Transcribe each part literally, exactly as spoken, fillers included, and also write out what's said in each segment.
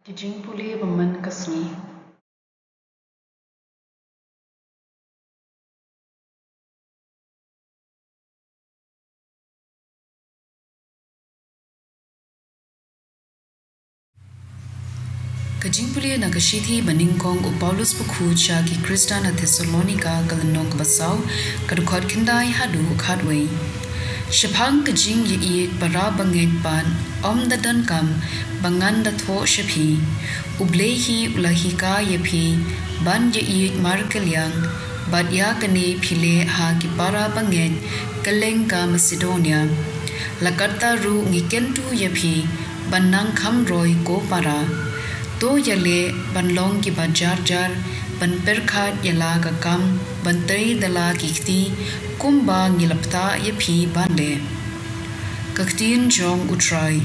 Ki jingpule ba man ka sngi. Ka jingpule na ka shithi ba nyngkong u Paulus bakhuid sha ki Khristan ha Thessalonika, ka lynnong kaba saw, ka dkhot khyndai haduh khatwei. Shaphang ka jingïaieit para bangeit pat, ym da donkam ba ngan da thoh sha phi. U Blei hi u la hikai ïa phi ban ïaieit markylliang, bad ïa kane phi leh ha ki para bangeit kylleng ka Masedonia. La katta ruh ngi kyntu ïa phi ban nang kham roi ko para. To ïaleh ban long kiba jar jar, ban pyrkhat ïa la ka kam, ban trei da la ki kti, kumba ngi la bthah ïa phi ban leh. Ka ktien jong U Trai.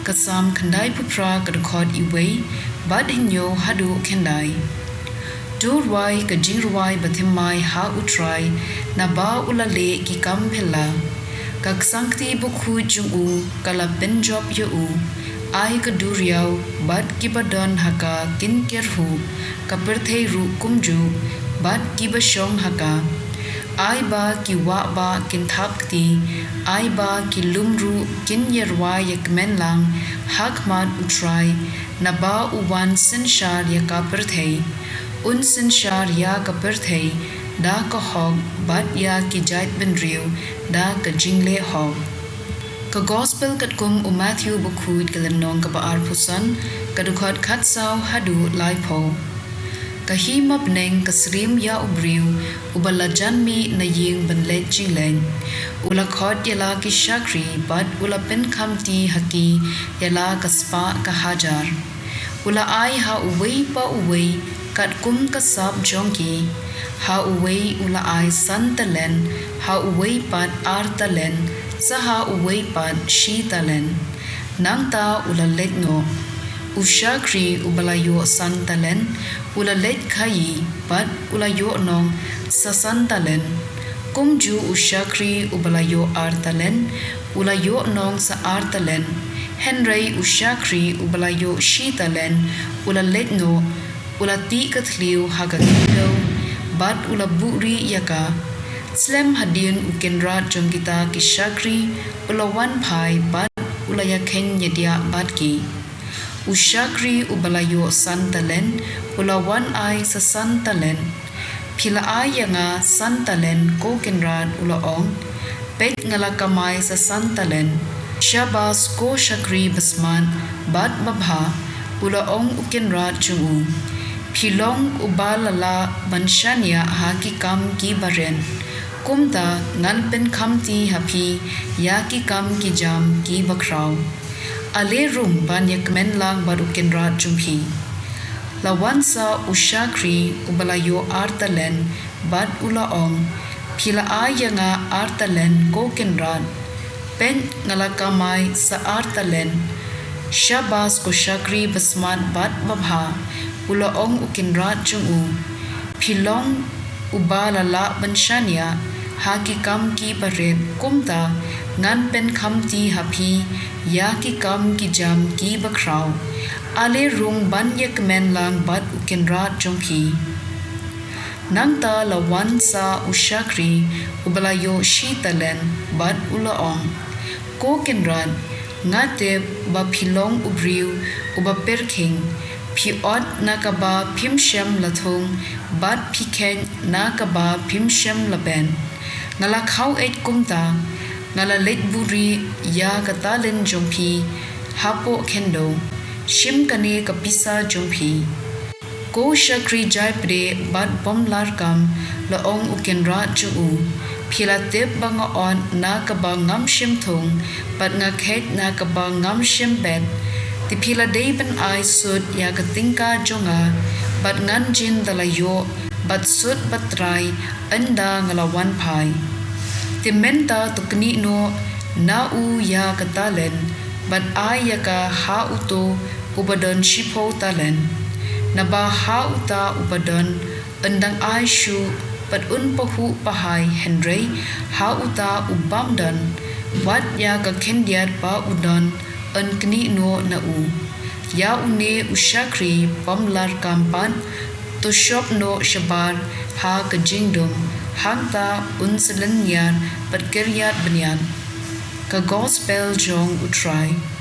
Ka Salm khyndaiphew phra, ka dkhot iwei bad hynñiew haduh khyndai. To rwai ka jingrwai bathymmai ha U Trai, naba u la leh ki kam phylla. Ka ksangkti bakhuid jong u ka la pynjop ïa u. Ai ka duriaw bad kiba don ha ka kin kyrhuh, ka pyrthei ruh kumjuh bad kiba shong ha ka. Ai ba ki wah bah kin thap kti, ai ba ki lum ruh kin ïarwai ïa kmen lang ha khmat U Trai, naba u wan synshar ïa ka pyrthei. Un synshar ïa ka pyrthei da ka hok, bad ïa ki jaitbynriew da ka jingleh hok. Ka Gospel katkum u Mathaiw bakhuid, ka lynnong kaba arphew san, ka dkhot khatsaw haduh laiphew. Ka hima bneng ka syriem ïa u briew uba la jan mih na ïing ban leit jingleit. U la khot ïa la ki shakri bad u la pynkhamti ha ki ïa la ka spah ka hajar. U la ai ha uwei pa uwei katkum ka sap jong ki. Ha uwei u la ai san talent, ha uwei pat ar talent, sa ha uwei pat shi talent. Nangta u la leit noh. U shakri uba la ïoh san talent u la leit khaïi bad u la ïoh nong sa san talent. Kumjuh u shakri uba la ïoh ar talent u la ïoh nong sa ar talent. Hynrei u shakri uba la ïoh shi talent u la leit noh, u la tih ka thliew ha ka khyndew bad u la buhrieh ïa ka. Slem hadien u kynrad jong kita ki shakri u la wan phai bad u la ïakheiñ ïadiah bad ki. U shakri uba la ïoh san talent u la wan ai sa san talent. Phi la ai ïa nga san talent, ko kynrad, u la ong. Peit, nga la kamai sa san talent. Shabas, ko shakri basmat bad babha, u la ong u kynrad jong u. Phi long uba la lah ban shaniah ha ki kam ki barit. Kumta ngan pynkhamti ha phi ïa ki kam ki jam ki bakhraw. Ale rung ban ïakmen lang bad u kynrad jong phi. La wan sa u shakri uba la ïoh ar talent bad u la ong, phi la ai ïa nga ar talent, ko kynrad. Peit, nga la kamai sa ar talent. Shabas, ko shakri basmat bad babha, u la ong u kynrad jong u. Phi long uba la lah ban shaniah ha ki kam ki barit, kumta ngan pynkhamti ha phi ïa ki kam ki jam ki bakhraw. Ale rung ban ïakmen lang bad u kynrad jong phi. Nangta la wan sa u shakri uba la ïoh shi talent bad u la ong, ko kynrad, nga tip ba phi long u briew uba pyrkhing, phi ot na kaba phim shym la thung bad phi kheit na kaba phim shym la bet. Nga la khaw-eit kumta, nga la leit buhrieh ïa ka talent jong phi hapoh khyndew. Shim kane ka pisa jong phi. Ko shakri jai pdeng bad bym larkam, la ong u kynrad jong u, phi la tip ba nga ot na kaba ngam shym thung bad nga kheit na kaba ngam shym bet. Te phi la dei ban ai sut ïa ka tyngka jong nga bad ngan jin da la ïoh bad sut bad trai ynda nga la wan phai. Te mynta to knieh noh na u ïa ka talent bad ai ïa ka ha uto uba don shiphew talent. Naba ha uta uba don un dang ai shuh bad un pahuh pahai, hynrei ha uta u bym don, wat ïa ka khyndiat ba u don un knieh noh na u. Ia une u shakri bymlarkam pat, to shop noh shabar ha ka jingdum, hangta un sa lynñiar bad kyriat bniat. Ka Gospel jong U Trai.